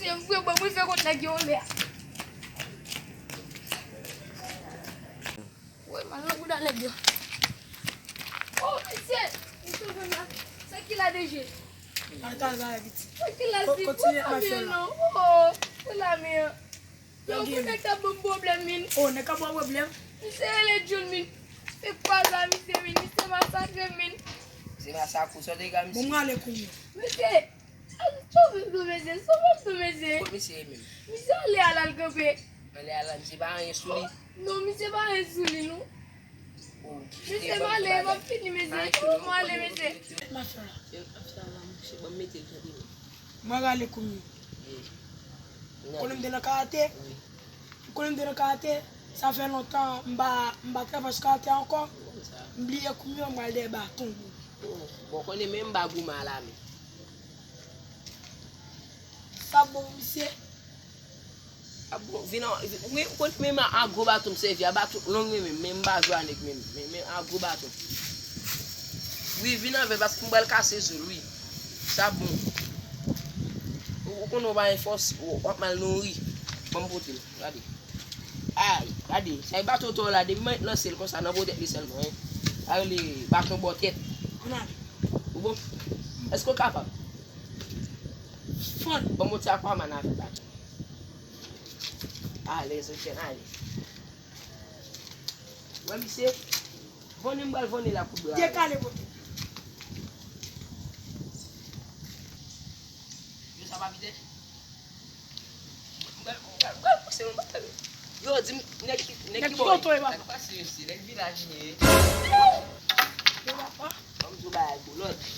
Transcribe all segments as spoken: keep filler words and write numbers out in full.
M vre, bon, mwen fè kont nèg yo anlè a. Woy, mal nan bouda nèg yo. Oh, mesye, mesye, jwenn la. Sa ki la deje? Al travay, pitit. Sa ki la, si kontinye ap fè la. Oh, se la men. Yo, pou nèg k ap ban m pwoblèm, min. Oh, nèg k ap ban w pwoblèm? Misye rele Jun, min. Se pa sa, misye, min. Misye masakre m, min. Se masakre w, sa w te ka, misye? Bon, mwen ale kounye a. Misye, sove m tou, mesye, sove m tou, mesye. Kot misye ye menm? Misye ale a l al kanpe. Ale a l, misye pa anyen sou li? Non, misye pa anyen sou li, non. Misye, m ale, m ap fini, mesye. Oh, m ale, mesye. Machin la. Machin la, mouche, ban m mete l tande, men. Mwen rale kounye a. Konnen m te nan karate? Wi. Ou konnen m te nan karate? Sa fè lontan m pa, m pa trè fò sou karate ankò. M bliye kounye a, m pral dèyè baton. Oh, bon, konnen menm m pa goumen a lame. Sa bon, misye. A bon, vin an, wi, ou konn men a gwo baton m sèvi, a baton long wi, men, men m pa jwe a nèg menm, men, men a gwo baton. Wi, vin avè l, paske m pral kase zo l, wi. Sa bon. Ou, ou konnen w pa gen fòs, w, w ap mal nouri. Ban m pote l, gade. Ay, gade, sa e baton to la, depi mwen lanse l konsa nan po tèt li sèlman, wi. Sa rele baton bò tèt. Ou bon? Èske w kapab? Fon. Ban m yon ti Aquaman avè l la. Alèz, ok, alèz. Wè misye, vonnen m pral vonnen la kout bra. Dekale pote. Yo sa pa pite? M pral, m pral, m pral pouse yon bagay. Yo di m, nèg ki, nèg ki bò. Nèg ki pase mesye, nèg vilaj li ye. Yo papa. Ban m di w bagay pou lòt.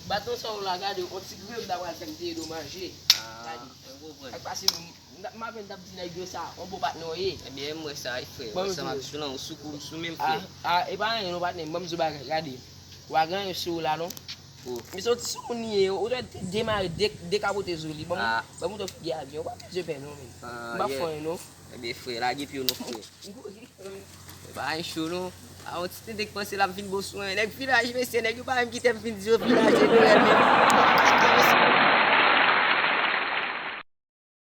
Baton sa w la, gade, yon ti grenn ta pral fè m te domanje. Gade. Mwen konprann. Ak pase m, m, m apèn t ap di nèg yo sa, yon bon patnè w ye. Ebyen, m wè sa, wi, frè. Wè sa m ap di w lan, ou sou kou, m sou menm, frè. A, a, e pa anyen non, patnè m, ban m di w bagay, gade. W a genyen sou w la, non. Misye yon ti soumoun li ye, ou dwe te demare, de, dekapote zo li. Ban m, ban m montre w figi a byen, ou pa bezwen pè non, men. M pa fè anyen, non. Ebyen, frè, lage pye w non, frè. E pa anyen cho non. A yon ti tenten k panse l ap vin bon sou mwen. Nèg vilaj, mesye, nèg yo pa menm kite m vin di yo vilaj e reyèl menm.